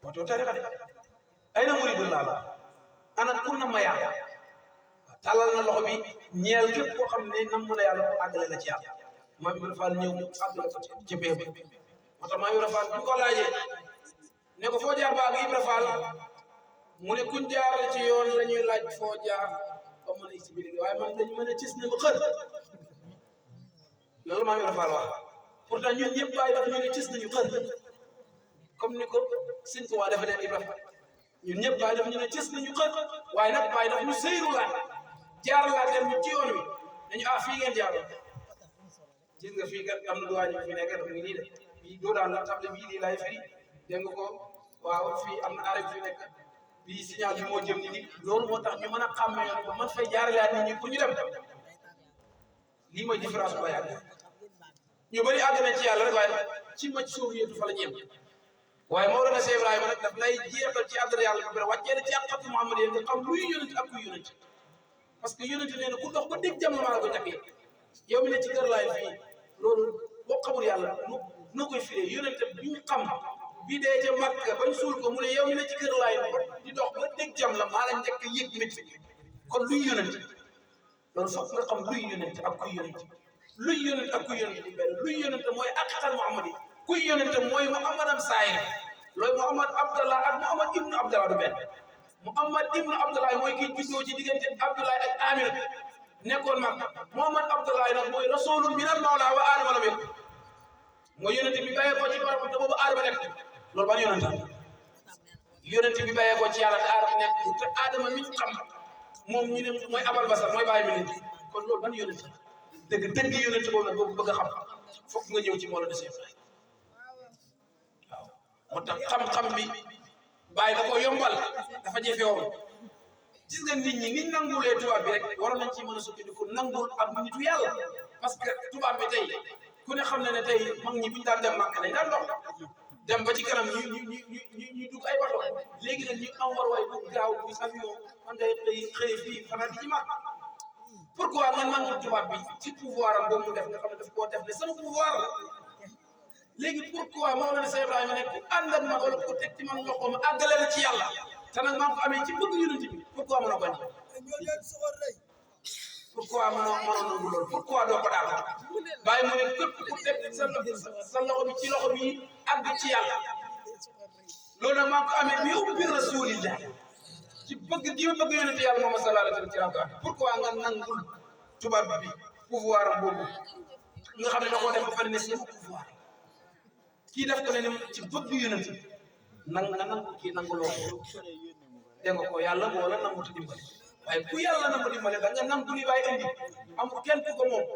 ooto tarixa de ay na muridullah la ana kun na ma yaa tàllal na loxo bi ñeel képp koo xam ne nam mën a yàlla ko àggale la ci yàlla Maam Ibra Fall ñëw mu àggale ko ci béy bi moo tax Maam Ibra Fall bu ko laajee ne ko foo jaar ba ak Ibra Fall mu ne kuñ jaaral ci yoon la ñuy laaj foo jaar ba mën a ci biir waaye man dañu mën a cis ne ma xër loolu maa ngi rafetlu wax pourtant ñun ñëpp bàyyi dafa ñu ne cis nañu xër comme ni ko sëñ ko waa dafa leen Ibrahima ñun ñëpp bàyyi dafa ñu ne cis nañu xër waaye nag bàyyi dafa ñu sëyru laa jaar laa dem ñu ci yoon wi dañu fii ngeen jaaroon gis nga fii kat am na duwaañ fi nekk dafa ngi nii de bii doo daan la table bii lii laay firi dégg nga ko waaw fii am na arrêt fi nekk bii signal bi moo jëm ni nit loolu moo tax ñu mën a xàmmee yoon ba man fay jaarale nit ñi pour ñu dem lii mooy différence bu yàgg ñu bëri àgg nañ ci yàlla rek waaye ci maj soobu yëtu fa la ñeem waaye Mawlana Cheikh Ibrahima nag daf lay jeexal ci àdduna yàlla ba pare wàccee la ci àqatu Muhammad yi nga xam luy yonent ak kuy yonent parce que yonent nee na ku dox ba dégg jamono maa la ko ñàkkee yow mi ne ci kër laay fii loolu boo xamul yàlla noo koy firee yonent bi ñu xam bi dee ca Makka bañ suul ko mu ne yow mi ne ci kër laay di dox ba dégg jam la maa la njëkk yëg métti kon luy yonent loolu foog nga xam luy yonent ak kuy yonent luy yonent ak kuy yonent di benn luy yonent mooy aqiqal Muhammad yi kuy yonent mooy Muhammadam saayir loolu Muhammad Abdallah ak Muhammad ibnu Abdallah du benn Muhammad ibnu Abdallah mooy kii juddoo ci diggante Abdallah ak Amina nekkoon mag Muhammad Abdallah nag mooy rasulun minal mawla wa aadama lam yakun mooy yonent bi bàyyee ko ci barab te boobu aadama nekk loolu ban yonent bi bàyyee ko ci yàlla te aadama nekk te aadama mi ñu xam moom ñu ne mooy abal basar mooy bàyyi mi nit kon loolu ban yonent dëgg yonent boobu nag boobu bëgg a xam fokk nga ñëw ci Mawlana Cheikh waaw moo tax xam-xam bi bàyyi da ko yombal dafa jafe woon gis nga nit ñi niñ nangulee tubaab bi rek waroon nañ ci mën a sukkandiku nangul ak nitu yàlla parce que tubaab bi tey ku ne xam na ne tey mag ñi buñu daan dem màkk dañ daan dox dem ba ci kanam ñu dugg ay bato léegi nag ñu am war waay bu gaaw bu avion man ngay xëy fii fanaan ci màkk pourquoi nga nangul tubaab bi ci pouvoir am boobu mu def nga xam ne daf koo def ne sama pouvoir la léegi pourquoi Mawlana Cheikh Ibrahima nekk ànd ak ma wala ko teg ci man loxoom àggale la ci yàlla te nag maa ngi ko amee ci bëgg yonent bi pourquoi mën a bañ pourquoi mënoo nangu loolu pourquoi doo ko daal bàyyi mu ne képp ku teg sa loxo bi ci loxo bi àgg ci yàlla loolu nag maa ngi ko amee bi ubbi rasulillah ci bëgg gi ma bëgg yonent yàlla moom sallallahu alayhi wa sallam pourquoi nga nangul tubaab bi pouvoir am boobu nga xam ne da koo def ba pare ne sama pouvoir kii def ko ne ci bëgg yonent bi nga nangu kii nanguloo ko dégg nga ko yàlla moo la nangu te dimbali waaye ku yàlla nangu dimbali da nga nangu li bàyyi indi amul kenn ku ko moom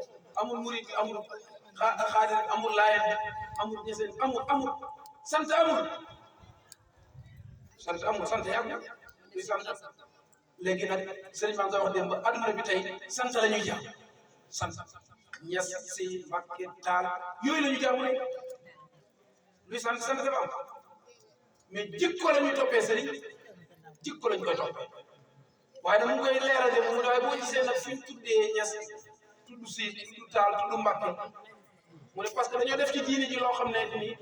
amul murid amul xaadir amul laayeen amul ñeseen amul sant yàggul luy sant léegi nag sëriñ Ba nga wax démb adduna bi tey sant la ñuy jàmm sant ñes si Mbàkke taal yooyu la ñu jàmm ne luy sant dafa am mais jikko la ñuy toppee sëriñ jikko lañ koy toppee waaye nag mu koy leeral de mu waaye boo gisee nag fi ñu tuddee ñes tudd si tudd taal tudd Mbàkke mu ne parce que dañoo def ci diine ji loo xam ne nii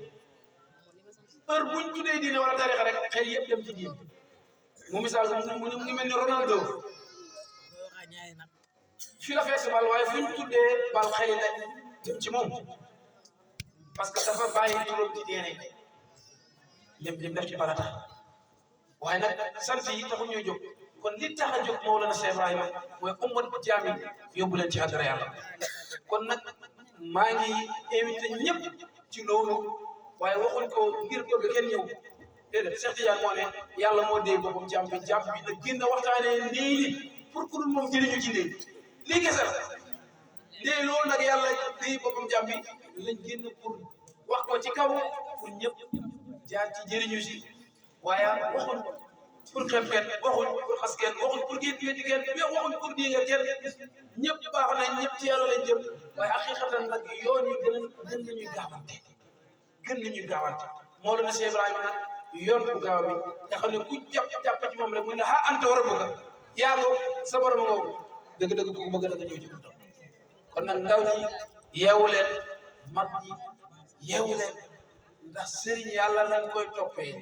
heure buñ tuddee diine wala tarixa rek xel yëpp dem ci diine mu misaal mu ngi mel ni Ronaldo fii la fees bal waaye fu ñu tuddee bal xel yi lañ dem ci moom parce que dafa bàyyi turam ci diine lim def ci barata waaye nag sant yi taxu ñuy jóg kon li tax a jóg Mawlana Cheikh Ibrahima mooy ummat jaami yóbbu leen ci àddara yàlla kon nag maa ngi invité ñëpp ci loolu waaye waxuñ ko ngir bëgg kenn ñëw déedéet Cheikh Tidiane moo ne yàlla moo dee boppam jàmm bi nag génn waxtaanee nii li pour que moom jëriñu ci léegi lii kese la léegi loolu nag yàlla dee boppam jàmm bi lañ génn pour wax ko ci kaw pour ñëpp jaar ci jëriñu si waaye waxuñ pour xeeb kenn waxuñ pour xas kenn waxuñ pour génn wéeti kenn mais waxuñ pour di nga kenn ñëpp baax nañ ñëpp ci yàlla lañ jëm waaye haqiqatan nag yoon yi gën nañuy gaawante Mawlana Cheikh Ibrahima nag yoon bu gaaw bi nga xam ne ku jàpp ci moom rek mu ne anta war a bëgg yaa ko sa borom nga dëgg-dëgg ku bëgg da nga ñëw ci buntam kon nag ndaw ñi yeewu leen mag ñi yeewu leen ndax sëriñ yàlla lañ koy toppee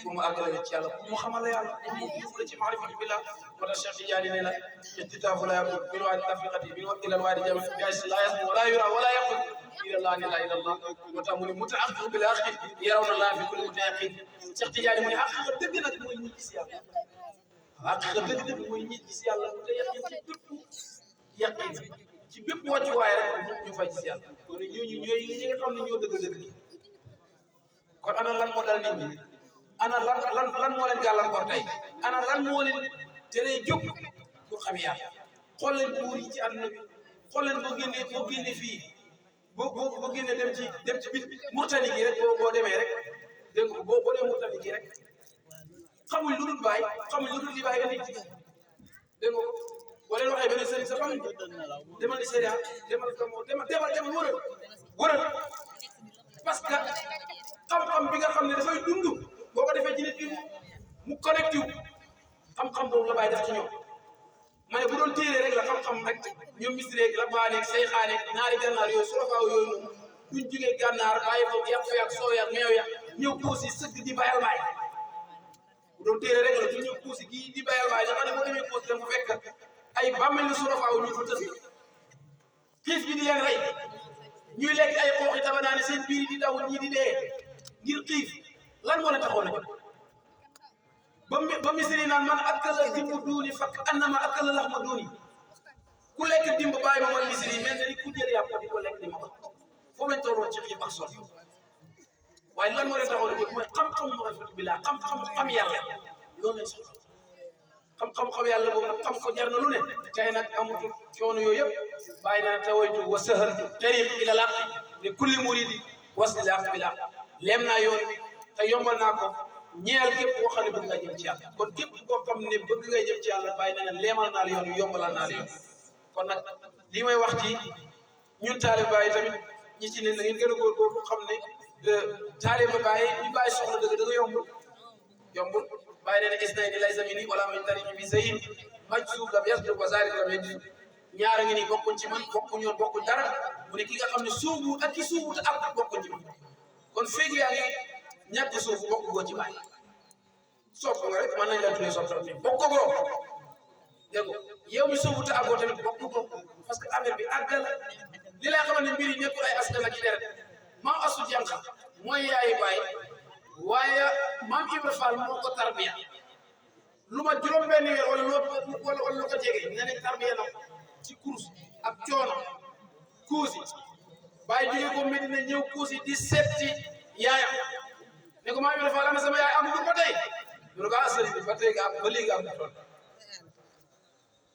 pour mu àggale ci yàlla pour mu xamal la yàlla pour mu yóbbu la ci maarifatu billah moo tax Cheikh Tidiane nee na ittitaafu la yakun min waadi tafriqati min ila waadi jami bi la yasmu wala yura wala yaqul ila allah la ilaha illa allah moo tax mu ne mutaaqiq bil axi yarawna allah fi kulli mutayaqin Cheikh Tidiane mu ne xaqiqa dëgg nag mooy ñu gis yàlla haqiqa dëgg-dëgg mooy ñi gis yàlla bu te yaqin ci bépp yaqin ci bépp wàccuwaay rek ñu fay gis yàlla kon ñooñu ñooy ñi nga xam ne ñoo dëgg-dëgg kon ana lan moo dal nit ñi ana lan moo leen gàllankoor tey ana lan moo leen teree jóg pour xam yàlla xool leen buur yi ci àdduna bi xool leen boo génnee fii boo génnee dem ci bit Murtani gi rek boo demee rek dégg nga boo demee Murtani gi rek xamuñ lu dul bàyyi xamuñ lu dul li bàyyi indi dégg nga boo leen waxee benn sëriñ sa xamuñ demal di sëriñ demal wëral parce que xam-xam bi nga xam ne dafay dund boo ko defee ci nit bi mu connecté wu xam-xam boobu la bàyyi def ci ñoom ma ne bu doon téere rek la xam-xam rek ñoom misri rek la baaneeg say xaaneeg naari gànnaar yooyu surafaaw yooyu noonu duñ jógee gànnaar bàyyi ko yàq ak soow ak meew ya ñëw koosi sëgg di bayal baay bu doon téere rek la du ñëw koosi gii di bayal baay nga xam ne boo demee koosi dama fekk ay bàmmeel surafaaw ñu ko tëdd xiif bi di leen rey ñuy lekk ay xooxi tabanaane seen biir di daw ñii di dee ngir xiif lan moo leen taxoon a jóg ba misiri naan man akkala dimbu duuni fakk annama akkala laxma duuni ku lekk dimb bàyyi ma man misiri mel na ni ku jël yàpp di ko lekk di ma ko foofu lañ tolloon ci xiif ak sol waaye lan moo leen taxoon a jóg mooy xam-xam rafet bi laa xam yàlla loolu lañ soxla xam yàlla boobu nag xam ko jar na lu ne tey nag amutul coono yooyu yëpp bàyyi naa tawaytu wa sahaltu tariq ila laq li kulli muridi wasli laq bi laq leem naa yoon wi te yombal naa ko ñeel képp koo xam ne bëgg nga jëm ci yàlla kon képp koo xam ne bëgg ngay jëm ci yàlla bàyyi na leemal naa la yoon wi yombalal naa la yoon kon nag lii may wax ci ñun taalibe Baay tamit ñi ci ne na ngeen gën a góorgóorlu xam ne taalibe Baay ñu bàyyi soxla dëgg yombul bàyyi nee na isnayni laysa minni wala min tariqi bi zayin majzuub lam yasduq wa zaalik lam yajuz ñaara ngi nii bokkuñ ci man bokkuñ dara mu ne ki nga xam ne suubu ak ki suubu te ak bokkuñ ci man kon feeg yaa ngi ñàkk suuf bokk goo ci bàyyi sopp nga rek mën nañ la tuddee sopp bokk ko dégg nga yow mi suubu te àggoo tamit bokk ko parce que affaire bi àggal li lay xamal ne mbir yi nekkul ay askan ak i deret maam asu jànq mooy yaayu baay waaye maam Ibra Fall moo ko tarbiya lu ma juróom-benn weer wala lu ko jege nga ne tarbiya na ci kurus ak coono kuusi bàyyi jógee ko Medina ñëw kuusi di seeti yaayam ne ko maam Ibra Fall am sama yaay am du ko tey mu ne ko sëriñ bi ba tey ba léegi am tool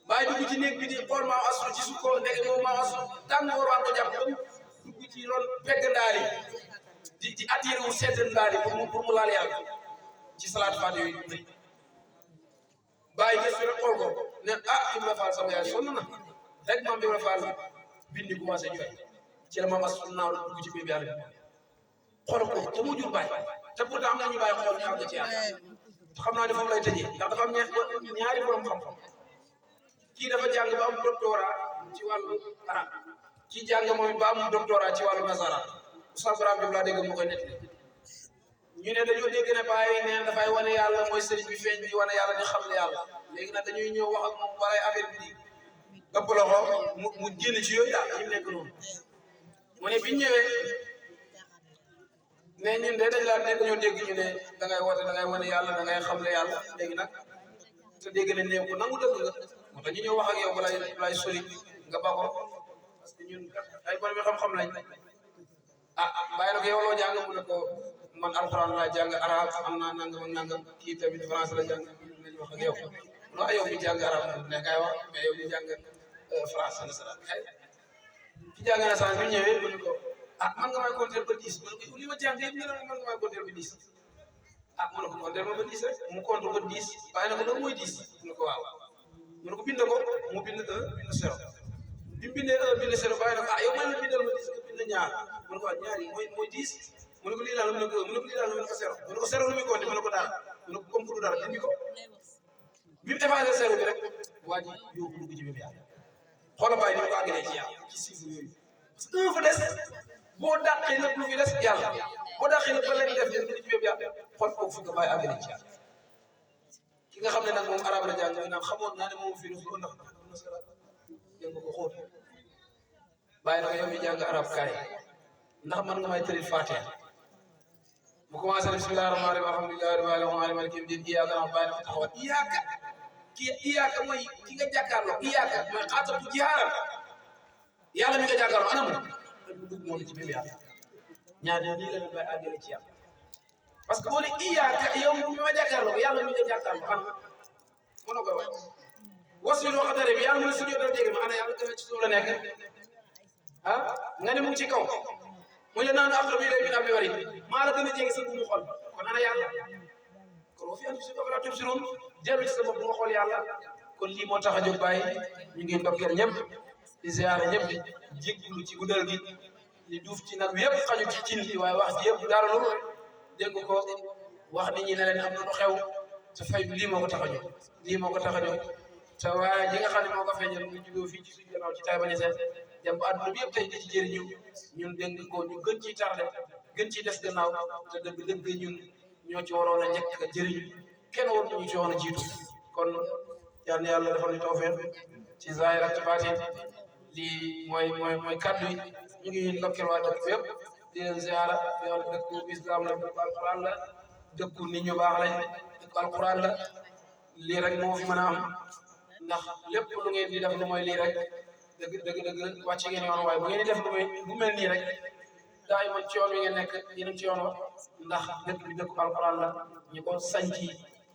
bàyyi dugg ci néeg bi di xool maam asu ci su ko nekk moom maam asu tàngoor waa ko jàpp dugg ci ron pegg ndaali di attiré wu sedd ndaali pour mu laal yàlla ci salaat faat yooyu bàyyi gëstu rek xool ko ne Ibra Fall sama yaay sonn na rek maam Ibra Fall bindi commencé jooy ci la maam asu naaw dugg ci biir yàlla xool ko te mu jur bàyyi te pourtant am na ñu bàyyi xool ñu àgg ci yàlla xam naa ne foofu lay tëjee ndax dafa am ñaari borom xam-xam kii dafa jàng ba am doctorat ci wàllu arab kii jàng moom ba am doctorat ci wàllu nasaraan Oustaz Brahim Diop laa dégg mu koy nettali ñu ne dañoo dégg ne bàyyi neen dafay wane yàlla mooy sëriñ bi feeñ bi wane yàlla di xam ne yàlla léegi nag dañuy ñëw wax ak moom balay affaire bi di ëpp loxo mu génn ci yooyu daal yi mu nekk noonu mu ne biñ ñëwee ne ñun de dañoo dégg ñu ne da ngay woote da ngay wane yàlla da ngay xam ne yàlla léegi nag te dégg ne néew ko nangu dëgg nga moo tax ñu ñëw wax ak yow balay sori nga ba ko parce que ñun ay borom xam-xam lañ bàyyi na ko yow loo jàng mu ne ko man alxuraan laa jàng arab am naa nangam ak nangam kii tamit français la jàng nañ wax ak yow loo yow mi jàng arab ne kay wax mais yow mi jàng français nasaraan ki jàng nasaraan bi ñëwee mu ne ko man nga may compter ba 10 man ko li ma jàng yëpp man nga may compter ba 10 mu ne ko compter ma ba 10 rek mu compter ba 10 bàyyi na ko loolu mooy 10 mu ne ko waaw mu ne ko bind ko mu bind 1 bind 0 bi mu bindee 1 bind 0 bàyyi na ko yow man la bindal ma 10 nga bind ñaar mu ne ko ñaar yi mooy 10 mu ne ko lii daal mu ne ko lii daal mu ne ko 0 mu ne ko 0 lu muy compter mu ne ko daal mu ne ko comme que du dara dindi ko bi mu effacé 0 bi rek waa ji yóbbu dugg ci biir yàlla xoolal bàyyi ni mu ko àggalee ci yàlla ci chiffre yooyu parce que 1 fa des boo dàqee lépp lu fi des yàlla boo dàqee lépp ba leen def leen ci biir yàlla xool foofu fi nga bàyyi àggalee ci yàlla ki nga xam ne nag moom arab la jàng naan xamoon naa ne moom fii ndax dégg nga ko xóot bàyyi na ko yow mi jàng arab kaay ndax man nga may tëri Fatiha mu commencé bismillahi rahmaani rahiim alhamdulillahi rabbil aalamiin maliki yawmi diin iyyaaka na'budu wa iyyaaka kii iyaaka mooy ki nga jàkkaarloo iyaaka mooy xaatabtu jihaaran yàlla mi nga jàkkaarloo anam mu dugg moom ci biir yàlla ñaar nii la ñu bay àggale ci yàlla parce que boo ne iyaaka yow mi ma jàkkaarloo yàlla mi nga jàkkaarloo xam mën na koy wax waslu loo xatare bi yàlla mu ne su jot a dégg ma ana yàlla gën a ci suuf la nekk ah nga ne mu ngi ci kaw mu ne naan aqrabu ilayhi min hablil warid maa la gën a jege sa bu mu xool kon ana yàlla kon wa fii anfusikum afalaa tubsiruun dellu ci sa bopp nga xool yàlla kon lii moo tax a jóg bàyyi ñu ngi ndokkeel ñëpp di ziyaare ñëpp jéglu ci guddal gi li duuf ci nag bi yëpp xaju ci cin li waaye wax ji yëpp dara lu dégg ko wax nit ñi ne leen am na lu xew te fay lii moo ko tax a jóg lii moo ko tax a jóg te waaye ji nga xam ne moo ko feeñal ñu juddoo fii ci suñu gannaaw ci Taïba Niassène dem ba àdduna bi yëpp tey di ci jëriñu ñun dégg ko ñu gën ciy tardé gën ciy des gannaaw te dëgg ñun ñoo ci waroon a njëkk a jëriñu kenn waruñu ñu ci woon a jiitu kon yal na yàlla defal ñu tawfeex ci zaahir ak ci baatin lii mooy kaddu yi ñu ngi ndokkeel waa dëkk bi yëpp di leen ziara yow dëkku islam la dëkku alquran la dëkku nit ñu baax lañ dëkku alquran la lii rek moo fi mën a am ndax lépp lu ngeen di def lu mooy lii rek dëgg wàcc ngeen yoon waaye bu ngeen di def lu mel nii rek daay man ci yoon wi ngeen nekk yéen ci yoon wa ndax dëkk bi dëkku alquran la ñu ko sañci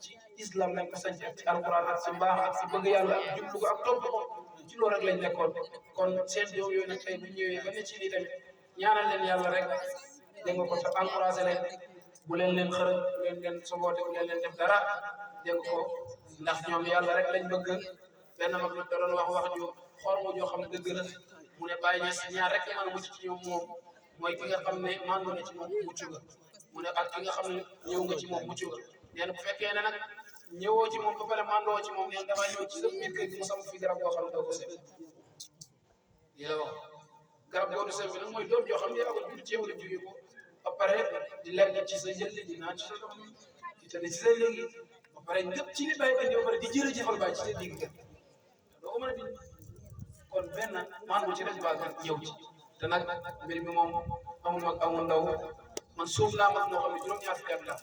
ci islam lañ ko sañci ci alquran ak ci mbaax ak ci bëgg yàlla ak jublu ko ak topp ko ci loolu rek lañ nekkoon kon seen doom yooyu nag tey bu ñëwee ba ne ci lii tamit ñaanal leen yàlla rek dégg nga ko te encouragé leen bu leen xërëm bu leen soboote bu leen def dara dégg nga ko ndax ñoom yàlla rek lañ bëgg benn mag nag da doon wax ju xormo joo xam ne dëgg la mu ne bàyyi ñes ñaar rek mën a mucc ci ñoom moom mooy ki nga xam ne màndu na ci moom mucc nga mu ne ak ki nga xam ne ñëw nga ci moom mucc nga nee na bu fekkee ne nag ñëwoo ci moom ba pare màndoo ci moom nee na damaa ñëw ci sa biir kër gi mu sam fi garab goo xam ne doo ko seet lii la wax garab googu seen bi nag mooy doom joo xam ne yaa ko jur ci yow la jógee ko ba pare di lekk ci sa jël di naan ci sa dox di tëdd ci sa léegi ba pare ngëpp ci li bàyyi indi ba pare di jërëjëfal bàyyi ci sa digg kër doo ko mën a bind kon benn maanaam ci rek baa ñëw ci te nag mbir mi moom amul mag amul ndaw man suuf naa mag moo xam ne juróom-ñaar fukki at la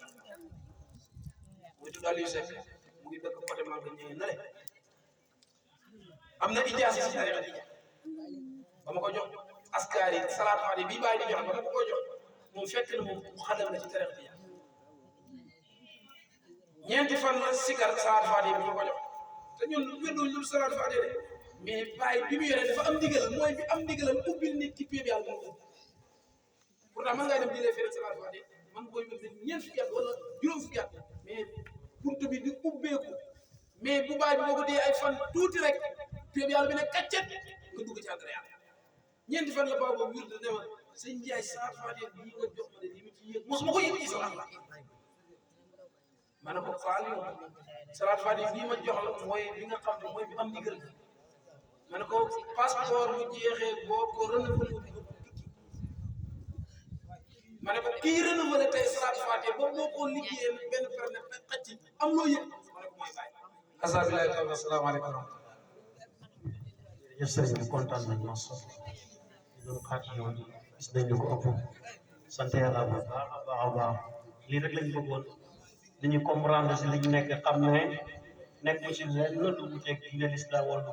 muy tudd Aliou Seck mu ngi dëkk côté Maodo ñëwee na le am na ijaasa ci tarixa bi ba ma ko jox askar yi salaat faati bii bàyyi di jox ba ma ko jox moom fekk na moom mu xadam na ci tarixa bi ñeenti fan la sikar salaat faati bi ma ko jox te ñun wéddu ñu salaat faati de mais bàyyi bi mu yore dafa am ndigal mooy bi am ndigalam ubbil nit ci péeb yàlla moom pourtant man ngaa dem di lee fere salaat faati man booy wér ñeent fukki at wala juróom fukki at mais buntu bi di ubbeeku mais bu bàyyi bi boo ko dee ay fan tuuti rek péeb yàlla bi ne kaccet nga dugg ci àdduna yàlla ñeenti fan la baa boobu wir ne ma sëñ Ndiaye salaat faati bii nga jox ma de li mu ci yëg mosuma ko yëg ci salaat faati ma ne ko faal yow salaat faati bii ma jox la mooy bi nga xam ne mooy bi am ndigal ma ne ko passeport bu jeexee boo ko renouvelé ma ne ko kii renouvelé tey salaat faati boobu boo ko liggéeyee benn pernet xacc am loo yëg ma ne ko mooy bàyyi asabilahi taala asalaamaaleykum wa rahmatulah jërëjëf sëriñ bi kontaan nañ ma so ñun xaat yoon gis nañ ñu ko ëpp sant yàlla bu baax a baax lii rek lañ bëggoon dañuy comprendre si li ñu nekk xam ne nekk ci lenn lu mu teg diine l'islam wala